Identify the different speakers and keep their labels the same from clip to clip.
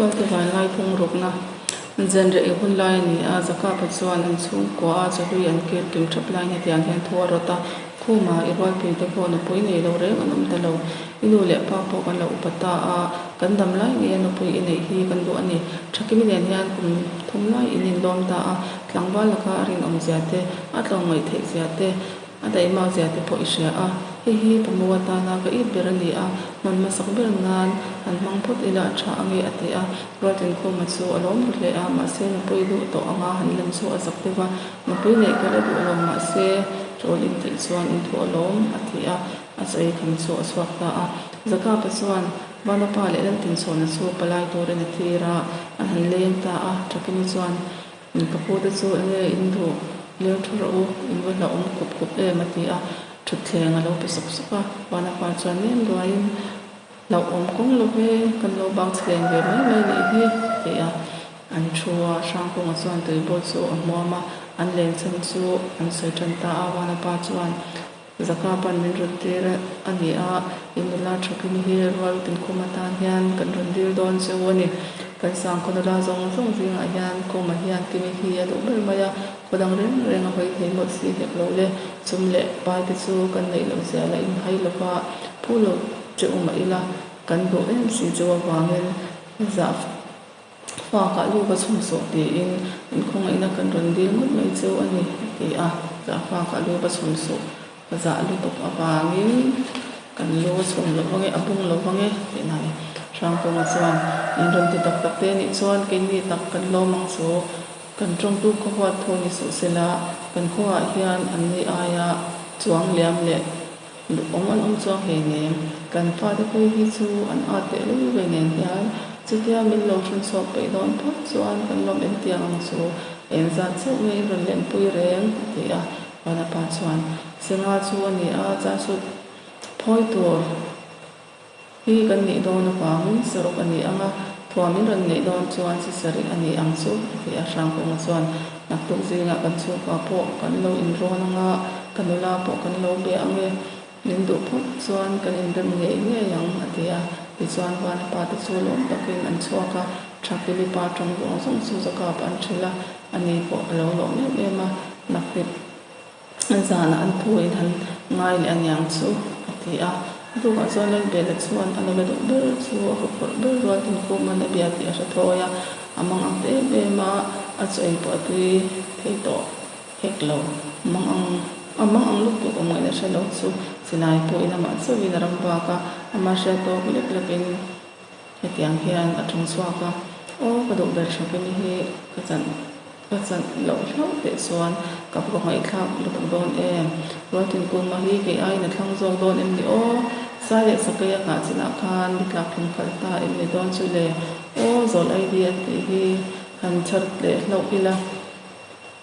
Speaker 1: Tualte vanlai phung rukna zanriah ei hun lai a ni a, Zakapa chuan an chhungkua a chahlui an kir kim thap laiin hetiang hian thu a rawt a, Khuma i rualpui te pawh nupui nei lo reng an awm ta lo, i nu leh pa pawh kan lo upa ta a, kan dam lai ngeia nupui i neih hi kan duh a ni. Thakimi nen hian kum thum lai in inlawm ta a, tlangval laka a rinawmzia te, a tlawmngaih theihzia te, A daihmak zia te pawh i hria a, hei hi pamu atana ka it ber a ni a, hman hmasak ber nan han hmang phawt ila a tha ange a ti a. Rualtinkhuma chu a lawm ru hle a, mahse nupui duh tawh anga han lem chu a zak deuh a, nupui neih ka la duh lo mahse ṭawl in tih chuan in thu a lawm a ti a, a chaw ei kham chu a chhuak ta a. Zakapa chuan Vanapa leh Laltinchhawna chu palai turin a tir a, an han leng ta a, Thakimi chuan Ka pu te chu enge in duh leng thu rawh u, in va hlauhawm khup khup em a ti a, thutthleng a lo pe sawk sawk a, Vanapa chuan nem duaiin hlauhawm kawng lo ve, kan lo bak chhileng ve mai mai nih hi a ti a, an thu a, Hrangkunga chuan tuibawl chu a hmuam a, an len chhan chu an sawi tan ta a, Vanapa chuan Zakapan min rawn tir a ni a, in nula thakin hi rual tinkhum atan hian kan rawn dil dawn che u a ni. Kan sangkhaw nula zawng zawng zingah hian Kawma hian Kimi hi a duh ber mai a, khaw dang reng reng a hawi thei mawlh si hek lo le. Chum leh pai te chu kan neih loh zia la inhai lo va, phu lo che u mah ila kan duh em si chu avangin zah Fak ah lu va chhun suh tiin in khawngaihna kan rawn dil ngawt mai cheu a ni, a ti a. Zah fak ah lu va chhun suh, ka zah lutuk avangin kan lu a chhun lo vang e, a bung lo vang e tih na a ni. Hrangkawnga chuan, In rawn ti tak tak te nih chuan keini tak kan lawm ang chu, kan tawngtu khaw huat thu ni suh sela, kan khuaah hian anni aia chuang liam leh Duhawm an awm chuang hleinem, kan fate phei hi chu an at teh lul ve nen hian chutia min lo hrun chhuak peih dawn phawt chuan kan lawm eng tiang ang chu eng zat chauh nge in rawn lenpui reng a ti a, Vanapa chuan Senga chu a ni a, chahsut phawi tur hi kan nih dawn avangin saruk a ni ang a, thuam in rawn neih dawn chuan si sarih a ni ang chu a ti a, Hrangkawnga chuan naktuk zingah kan chhungkua pawh kan lo inrawn ang a, ka nula pawh kan lo bia ang e, min duh phawt chuan kan inrem ngei ngei ang a ti a, tichuan Vana pa te chu lawm takin an chhuak a, Thakili pa tawng zawng zawng chu Zakapa an hrilh a, ani pawh a lo lawm em em a, naktip. Zanah an thu in han ngai leh aniang chu a ti a. A tukah chuan Lalbela chuan a nula duh ber chu a huphurh ber rual Tinkhum-an a bia tih a hre thawi a. A mang ang ta em em a, a chaw ei pawh a tui thei tawh hek lo. Mang ang a mang ang lutuk awm ngaihna hre lo chu silai pawhin amah chauhin a ram vak a, ama hriat tawk lek lekin Hetiang hian a tawng chhuak a, Aw ka duh ber Thakimi hi ka chan ka chan loh hlauh teh chuan ka va ngaihthlak lutuk dawn em? Rualtinkulma hi kei aiin a thlang zawk dawn em ni aw? Sai leh Sakei a nghah chinah khan mi tlak thlum khalh ta em ni dawn chu le? Aw zawl ID an tih hi han chhar leh hlauh ila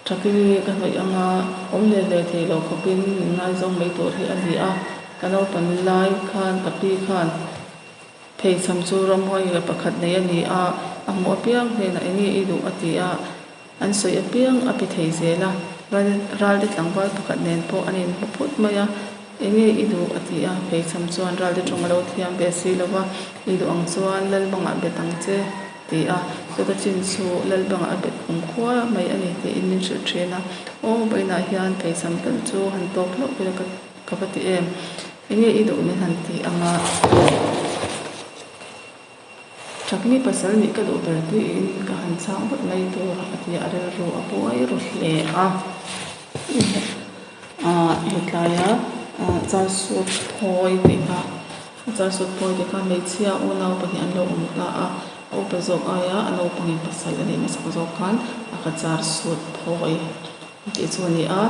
Speaker 1: Thakimi ka hnawih anga awm hle hle thei lo khawpin min ngaizawng mai tur hi a ni a, ka naupan lai khan ka pi khan Pheichham chu ramhuai nge pakhat nei a ni a, a hmuh apiang hnenah eng nge i duh a ti a, an sawi apiang a pe thei zel a. Ralte tlangval pakhat nen pawh an inhmu phut mai a, eng nge i duh a ti a, pheichham chuan ralte tawng a lo thiam ve si lo va, i duh ang chuan Lalbangah bet ang che ti a, chuta chin chu Lalbangah a bet kum khua mai a ni tiin min hrilh thin a, aw vawiinah hian pheichham tal chu han tawk hlauh ila ka va ti em. Enge i duh min han ti ang a? Chakni pasal nih ka duh ber tiin ka han chhang vat mai tur a ti a, rilru a buai ru hle a. Hetlaia char sut phawi tih kha, char sut phawi tih kha hmeichhia unau pahnih an lo awm ta a, a upa zawk aia a naupangin pasal a nih hmasak zawk khan a ka char sut phawi. Tih chu a ni a,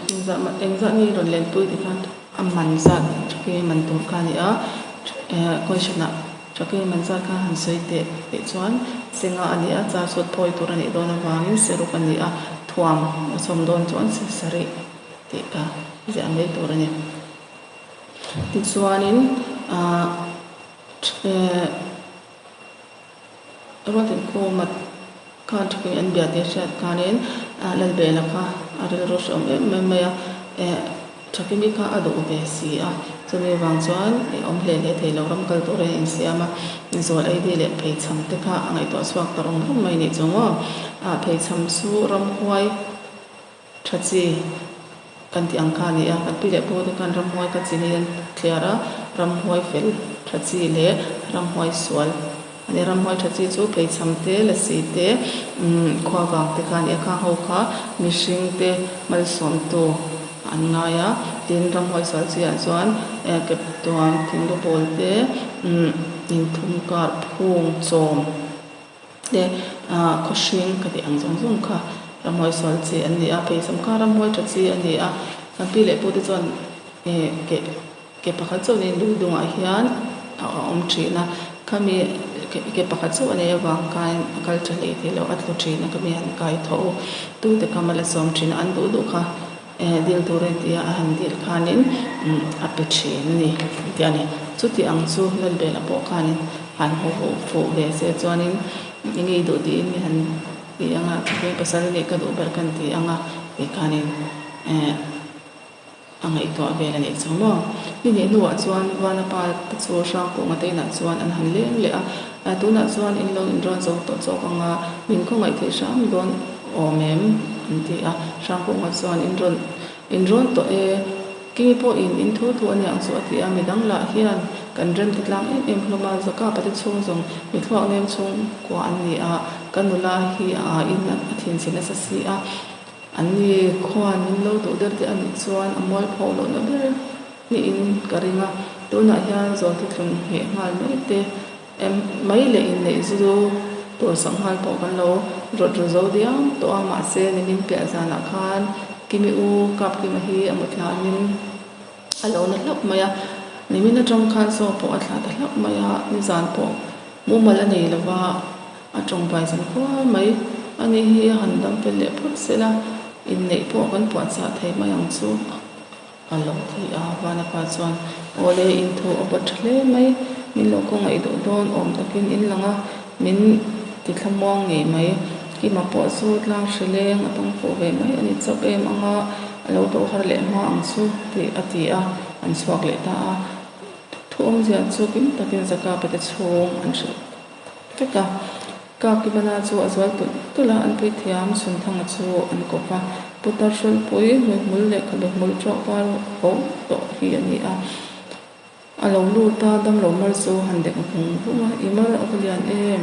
Speaker 1: engzah engzah nge i rawn lenpui tih khan a man zat Thakei man tur kha a ni a, question ah Thakei man zat kha han sawi teh tih chuan senga a ni a, char sawt phawi tur a nih dawn avangin seruk a ni a, thuam a chhawm dawn chuan sarih tih kha ziah mai tur a ni. Tichuanin ah Ruatinkhuma khan thakin an bia tih a hriat khanin Lalbela kha a rilru hrehawm em em mai a, Thakimi kha a duh ve si a. Chumi vang chuan i awm hle hle thei lo, ram kal turin a insiam a, zawl ID leh pheichham te kha a ngaihtuah chhuak ta rawng rawng mai nih chu maw. Ah pheichham chu ramhuai tha chi kan tih ang kha a ni a, kan pi leh pu te khan ramhuai kha chi niin an thliar a, ramhuai fel tha chi leh ramhuai sual a ni. Ramhuai tha chi chu pheichham te, lasi te, khuavang te kha a ni a, khang ho kha mihring te malsawmtu an ngai a, tin ramhuai sual chi ah chuan keptuam thinglu pawl te, inthum kar phung chawm. Te khawhring ka tih ang zawng zawng kha ramhuai sual chi an ni a, pheichham kha ramhuai tha chi a ni a, kan pi leh pute chuan eh ke ke pakhat chauh niin lui dungah hian a awm thin a, khami ke pakhat chauh a neih avang khan a kal tha hlei thei lo, a tlu thin a, khami han kai tho tute kha mal a sawm thin a, an duh duh kha eh dil tur a inti a, a han dil khanin a pe thin a ni an ti a ni. Chuti ang chu Lalbela pawh khanin han haw fuh ve se chuanin eng nge i duh tiin mi han ti ang a, chutiang pasal nih ka duh ber ka ti ang a tih khanin eh a ngaihtuah vel a nih chu maw. Ni hnih hnuah chuan Vana pa te chu Hrangkunga te inah chuan an han leng leh a, tunah chuan in lo inrawn zo tawh chawk ang a, min khawngaih theih hram dawn awm em? an ti a, Hrangkunga chuan in rawn inrawn tawh e, Kimi pawhin in thu thu a niang chu a ti a, midang lah hian kan rem ti tlang em em hlawm a, Zakapa te chhung zawng mi thluak nem chhung kua an ni a, ka nula hi a aiin a thinchhe nasa si a, An ni khuan min lo duh der te a nih chuan a mualpho lohna ber niin ka ring a, tunah hian zawl thuthlung ngheh nghal mai te em mai leh inneih zu tur sak nghal pawh kan lo rawt ru zo diam tawh a, mahse nimin piah zanah khan Kimi u Kapkima hi a mut hlanin a lo na hlauh mai a, nimin atang khan saw pawh a thlah ta hlauh mai a, nizan pawh mumal a nei lova. A tawngpai zan khua mai. Ani hi a han dam fel leh phawt sela, inneih pawh kan puahchah thei mai ang chu a lo ti a. Vanapa chuan, Awle, inthu a bawt tha hle mai, min lo khawngaih duh dawn awm takin in lang a, min ti thlamuang ngei mai. Kima pawh chu tlang hri leng a tawng fuh ve mai a ni chauh em ang a, a lo do har leh hma ang chu tih a ti a, an chhuak leh ta a. Thu awmzia chu kim takin Zakapa te chhung an hrilh. Vek a, Kakimana chu a zual tulh tulh a, an puithiam Chhunthanga chu an kawp a, Putar Hrawlpui hmuihmul leh khabe hmul ṭuak var ho tawh hi a ni a. A lo lut a, damlo mar chu han dek vung vung a, I mar a va lian em?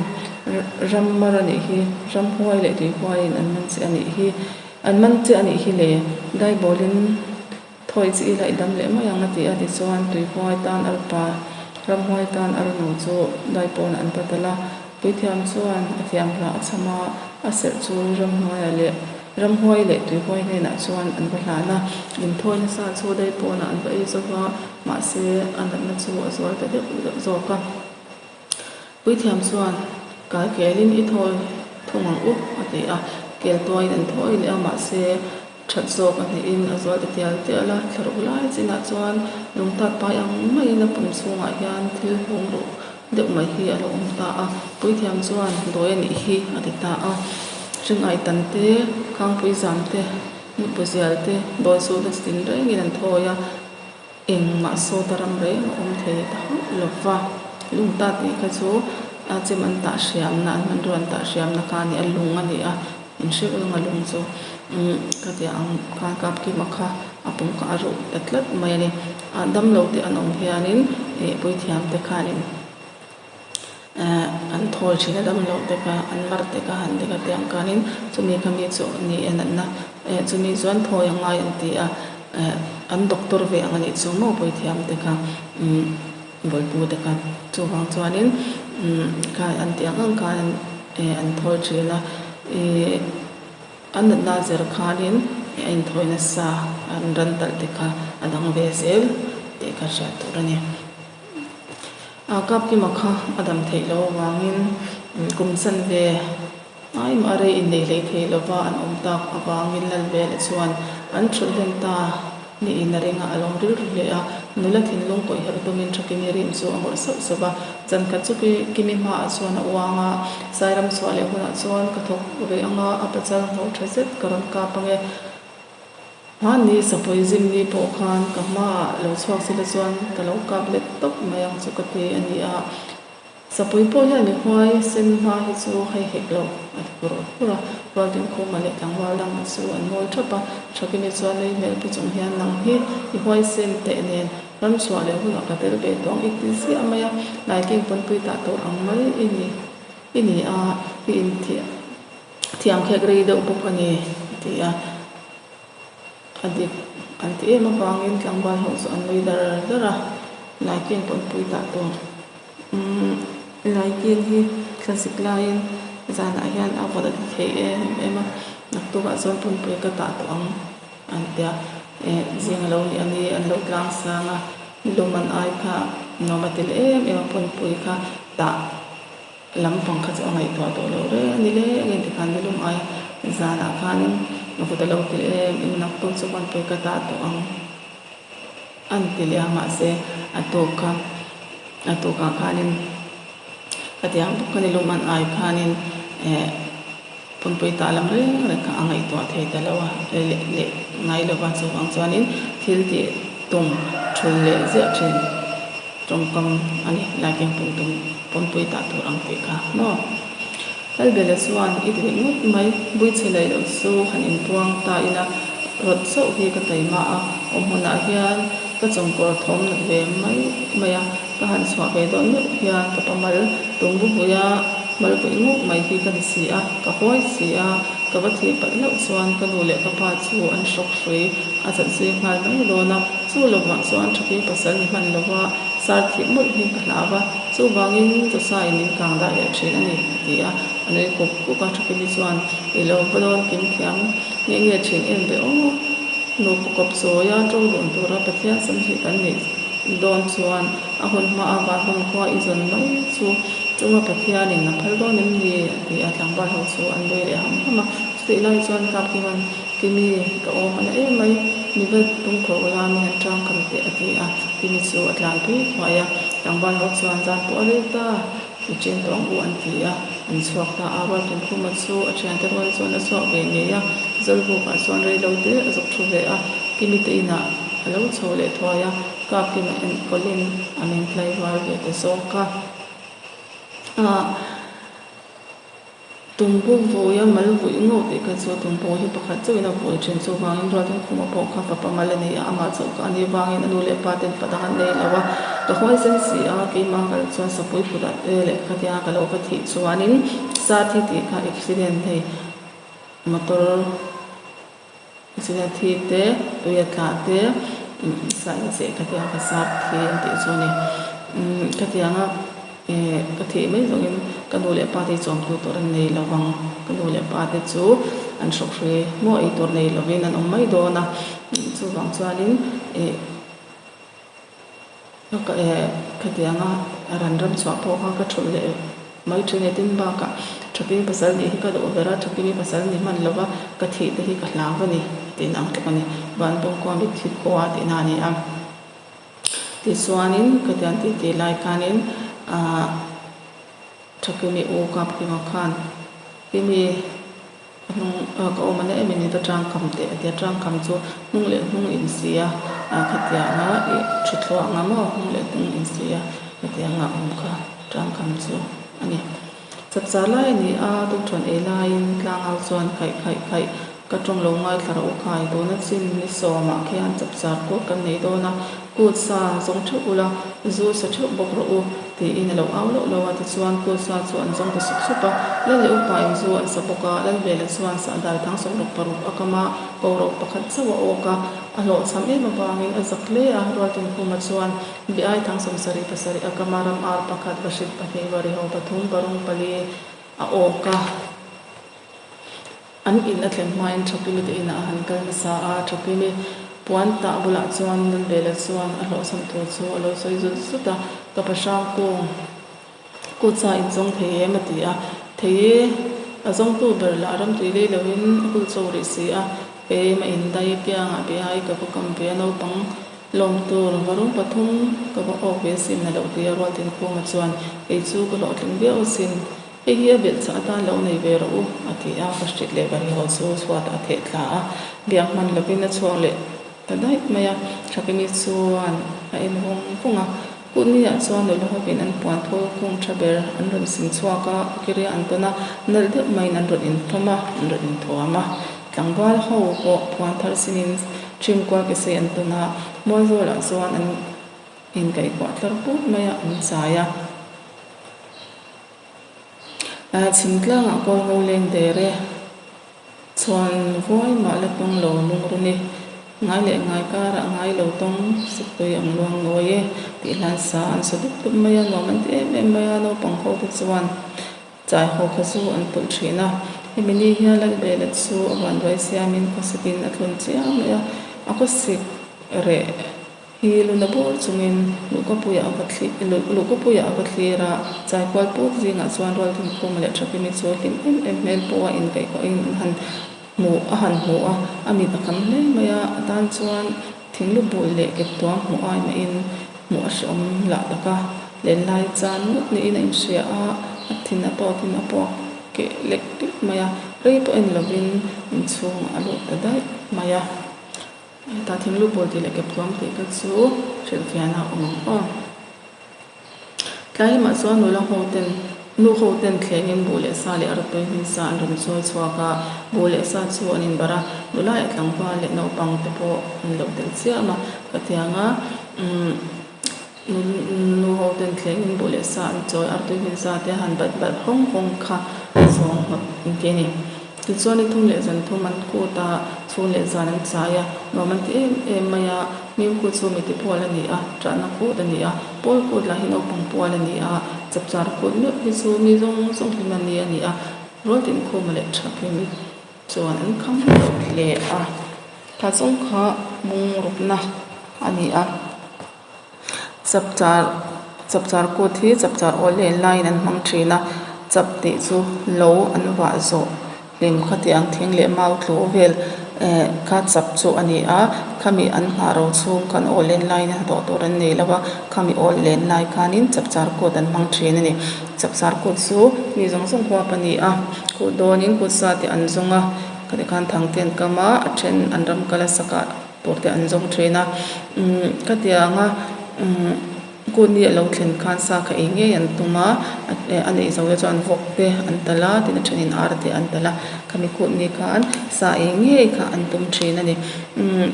Speaker 1: Ram mar a nih hi, ramhuai leh tuihuaiin an man che a nih hi, an man che a nih hi le, daibawlin Thawi chi ila i dam leh mai ang a ti a, tichuan tuihuai tan arpa, ramhuai tan arnu chu daipawnah an patal a. Puithiam chuan a thiam hlah a chham a, a serh chu ramhnuaiah leh ramhuai leh tuihuai hnenah chuan an va hlan a. Inthawi nasa chu daipawnah an va ei zo va, mahse a natna chu a zual ta deuh deuh zawk a. Puithiam chuan, Kai kelin i thawi thung ang u, a ti a. Kel tuaiin an thawi leh a, mahse, that zawk a hnihin a zual ta tial tial a. Thlaruk lai chinah chuan lungtat pai ang maiin a pum chhungah hian thil hung ruh deuh mai hi a lo awm ta a. Puithiam chuan, Dawi a nih hi, a ti ta a. Hringaihtan te, Khangpui zam te, Mutbu zial te, dawi suhna chi tinrengin an thawi a. Engmah sawta ram reng a awm thei ta hauh lo va, lungta tih kha chu a chem an tah hriamna, an hmanrua an tah hriamna kha a ni a, lung a ni a, in hreuh lung a lung chu umm ka tia ang khan Kapkima kha a pum kha a ruh ta tlat mai a ni. Ah damlo te an awm hianin ih puithiam te khanin eh an thawi thin a damlo te kha an mar te kha han dek a tiang khanin chumi kha mi chu ni a natna eh chumi chuan thawi a ngai an ti a eh an doctor ve ang a nih chu maw puithiam te kha umm bawlpu te kha chuvang chuanin umm khan an tih ang ang khan eh an thawi thin a ih an natna zir khanin a inthawi nasa an ran talh te kha a dang ve zel tih kha hriat tur a ni. A Kapkima kha a dam theih loh avangin kum chanve ai mah rei innei hlei thei lova an awm tak avangin Lalvela chuan an thulh hlen ta niin a ring a, a lawm rilru hle a. Nula thinlung kawih herh tumin Thakimi rim chu a ngawrh sauh sauh a. Chankhat chu Kimi hmaah chuan a uang a, Sairam chhuah leh hunah chuan ka thawk ve ang a, a pachal ngho tha zet ka rawn kap ang e. Hmanni sapui zimni pawh khan ka hmaah lo chhuak sila chuan ka lo kap let tawp mai ang chu ka ti a ni a. Sapui pawh hian mi huai sen hma hi chu hei hek lo a ti pur pur a. Rualtinkhuma leh tlangval dang chu an ngawi thap a. Thakimi chuan nui hmel pu chung hian nang hi i huai sen teh nen ram chhuah leh hunah ka tel ve tawh ang i ti ziah mai a. Laiking pawnpui tah tur ang mai i ni i ni a, i inthiam thiam khek rei deuh bawk a ni a ti a. A dik an ti em avangin tlangval ho chu an nui dar dar a, Laiking pawnpui tah tur. Umm Laiking hi thlazik laiin zanah hian a vawt a ti thei em em a, naktukah chuan pawnpui ka tah tawh ang an ti a, eh zing a lo nih a ni an lo tlang sang a, nilum an ai kha nuam a ti leh em em a pawnpui kha tah. Lampang kha chu a ngaihtuah tawh loh reng a ni le, engin tikhan nilum ai zanah khanin a vut a lo ti em em naktuk chu pawnpui ka tah tawh ang an ti leh a mahse a tuk kha a tukah khanin khatiang bawk kha nilum an ai khanin eh pawnpui tah lam reng reng kha a ngaihtuah thei ta lo a leh leh ngai lo va chuvang chuanin thil tih tum thul leh ziah thin. Tawngkam a ni, laikeng pum tum pawnpui tah tur ang tih kha maw? Lalbela chuan i ti ngawt mai, Buichhe lei loh chu han inpuang ta ila, rawt chauh hi ka taima a, awm hmunah hian ka chawngkawr thawm nat ve mai mai a, ka han chhuah ve dawn meuh hian ka pa mal tumbu vuia mal vui ngawk mai hi ka ni si a, ka huai si a, ka va thih palh hlauh chuan ka nu leh ka pa chu an hrawk hrui a chat zui nghal mai dawn a. Chu lovah chuan Thakei pasal ni hman lova sar thih mawlh hi ka hlau a, chuvangin Chawsa-in min kang dah leh thin a ni, a ti a. A nui kup kup a, Thakimi chuan, I lo va dawn kim thiam nge nge thin em ve aw? Nupa kawp chawia ṭo dun tura Pathian sam hi kan nih dawn chuan a hun hmaa Vanhawm khua i zawn mai chu chunga Pathianin a phal dawn em ni? a ti a, tlangval ho chu an nui leh ham ham a. Chutih lai chuan Kapkima'n, Kimi, ka awm a na em mai, mi va tung khawh ula mi han tang kam teh a ti a, Kimi chu a tlan phei thuai a, tlangval ho chuan zan pawh a rei ta, i chen tawh ang u an ti a, an chhuak ta a, Rualtinkhuma chu a thiante rual chuan a chhuak ve ngei a, Zawlbukah chuan rei lo te a zuk thu ve a, Kimi te inah a lo chho leh thuai a, Kapkima enkawlin a meng tlaivar ve ta zawk a. Tumbu vui a mal vuih ngawh tih kha chu tumbu hi pakhat chauhin a vui thin. Chuvangin Rualtinkhuma pawh kha fapa mal a ni a, amah chauh kha a nih vangin a nu leh pa ten fa dang an nei lo a. Ka huaisen si a, keimah kal chuan sapui kutah te leh khatianga ka lo va thih chuanin sa thi tih kha accident hei motor accident thi te tui a tlah te sa incheh khatiang kha sar thi an tih chu a ni. Khatianga. Eh, ka thih mai zawngin ka nu leh pa te hi chawmtu tur an nei lo vang. Ka nu leh pa te chu an hrawk hrui maw ei tur nei lovin an awm mai dawn a. Chuvang chuanin eh ka eh khatianga ran ram chhuah pawh kha ka thulh leh mai thin e. Tin bakah Thapimi pasal nih hi ka duh ber a, Thapimi pasal ni hman lova ka thih te hi ka hlau a ni tihna ang tluk a ni. Vanbawngkua mitthi khua tihna a ni a. Tichuanin ka tian tih tih lai khanin aah Thakimi u Kapkima khan Kimi ka hnung ah ka awm a na em em ni ta tangkam teh a ti a, tangkam chu hnung leh hnung in si a ah khatianga ih thutthluang a maw hnung leh hnung in si a khatianga awm kha tangkam chu a ni. Chapchar lai a ni a, tukthuan ei laiin tlangau chuan khaih khaih khaih Ka tawng lo ngaithla rawh u khai, tuna chin ni sawmah khian chapchar kut kan nei dawn a, kut sa zawng theuh ula, zu sa theuh bawk rawh u, tiin a lo au loh loh a, tichuan kut sa chu an zawng ta sup sup a, Lal leh upa in zu an sa bawk a, Lalvela chuan sahdai thang sawmruk paruk a kam a, ko ro pakhat chauh a awk a, a hlawhchham em avangin a zak hle a, Rualtinkhuma chuan Biai thang sawmsarih pasarih a kam a, ram ar pakhat, vahrit pahnih, variho pathum, varung pali a awk a. An in a thlen hmain Thakimi te inah a han kal hmasa a, Thakimi puan tah bulah chuan Nunvela chuan a hlawhchham tur chu a lo sawi zut zut a, Ka pa hrang kung kut sa in zawng thei em a ti a, Thei e, a zawngtu ber lah ramtui lei loin a hul cho rih si a, Pem a indai piangah biai ka va kam ve a naupang lawm tur varung pathum ka va awk ve sin a lo ti a, Rualtinkhuma chuan kei chu ka hlawhtling viau asin. Hei hi a belh chah atan lo nei ve rawh u, a ti a, vahrit leh vahiho chu chhuatah a theh thla a, biak hman lovin a chhuak leh ta daih mai a. Thakimi chuan a en vawng vawng a, Kutniah chuan nula hovin an puan thul kung tha ber an rawn sin chhuak a, ukiria an tawn a, nalh deuh maiin an rawn inthawm a, an rawn inthuam a. Tlangval ho pawh puan thar sinin ṭhim kual ke sei an tawn a, Mualzawlah chuan an inkaihkuah tlar put mai a, an chai a. Chhim tlangah kawl ho leng der e. Chhuan vuai mah la tawng lo lungrun e. Ngai leh ngai karah ngai lo tawng siktui ang luang ngawi e tih hlan sa an sa dup dup mai a, nuam an ti em em mai a, naupang ho te chuan chai ho kha chu an pawlh thin a. Hemi ni hian Lalbela chu a vanduai siamin khawsikin a tlun chiang mai a, a khawsik reh Hi luna bur chungin luhkapuiah a va thli luhkapuiah a va thlir a, chaikual puk zingah chuan Rualthinkhuma leh Thakimi chu hlim em em hmel pawh a inkaihkuahin an han hmu a han hmu a, a mit a kham hle mai a, a tan chuan thinglu bul leh kep tuam hmuh ai mahin hmuh a hrehawm lah tak a, lenlai chan ngawt niin a inhria a, a thin a tawtin a puak keh lek lek mai a, rei pawh en lovin inchhungah a lut ta daih mai a. Hetah thinglu pawl tih leh keptuam tih kha chu hrilhfiahna a awm ang aw. Tlai lamah chuan nula ho ten nu ho ten thlengin buh leh sa leh artui hmin sa an rawn chawi chhuak a, buh leh sa chu an inbarh a, nula leh tlangval leh naupang te pawh an lo tel chiam a, khatianga umm nu ho ten thlengin buh leh sa an chawi artui hmin sa te han bat bat hawng hawng kha a zawng hnawt an ti a ni. Tichuan ni thum leh zan thum an kut a, chhun leh zan an chai a, nuam an ti em em mai a, hming kut chu miti pual a ni a, ṭahna kut a ni a, pawl kut lah hi naupang pual a ni a, chapchar kut meuh hi chu mi zawng zawng hlim a ni a ni a, Rualtinkhuma leh Ṭhakimi chuan an kham loh hle a, kha zawng kha bungrukna a ni a. Chapchar chapchar kut hi chapchar awl leh laiin an hmang thin a chap tih chu lo an vah zawh hlim khatiang thing leh mau tlu vel eh kha chap chu a ni a khami an nghah ro chhung khan awl len laiin hnathawh tur an nei lo a khami awl len lai khanin chapchar kut an hmang thin a ni chapchar kut chu mi zawng zawng huap a ni a kut dawnin kut sa te an zawng a khati khan thang te an kam a a then an ram kal a sakah. Tur te an zawng thin a, umm khatianga umm kut ni a lo thlen khan sa kha ei ngei an tum a, a neih zo te chuan vawk te an talh a, tin a thenin ar te an talh a, khami kut ni khan sa ei ngei kha an tum thin a ni. Umm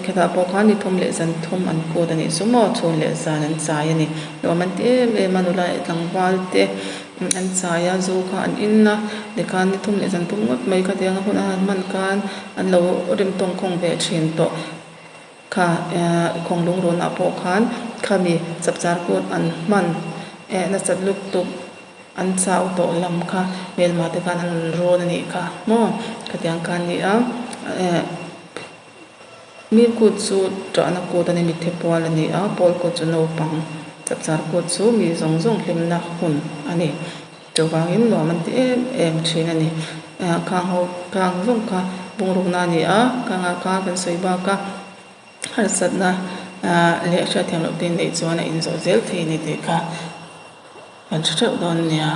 Speaker 1: khetah pawh khan ni thum leh zan thum an kut a nih chu maw, chhun leh zan an chai a ni. Nuam an ti em em a, nula leh tlangval te. An chai a, zu kha an in a, tikhan ni thum leh zan thum ngawt mai khatiang a hun a han hman khan an lo rim tawng khawng ve thin tawh. Kha eh khawng lungrunah pawh khan khami chapchar kut an hman eh nasat lutuk an chau tawh lam kha hmelma te khan an rawn rawn a nih kha maw khatiang kha a ni a eh. Mi kut chu ṭahna kut a ni, mitthi pual a ni a, pawl kut chu naupang chapchar kut chu mi zawng zawng hlimna hun a ni. Chuvangin nuam an ti em em ṭhin a ni. Khang ho khang zawng kha bungrukna a ni a, khanga kha kan sawi bak a, harsatna leh hriatthiam loh te neih chuan a inzawh zel thei a ni tih kha kan hre ṭheuh dawn nia.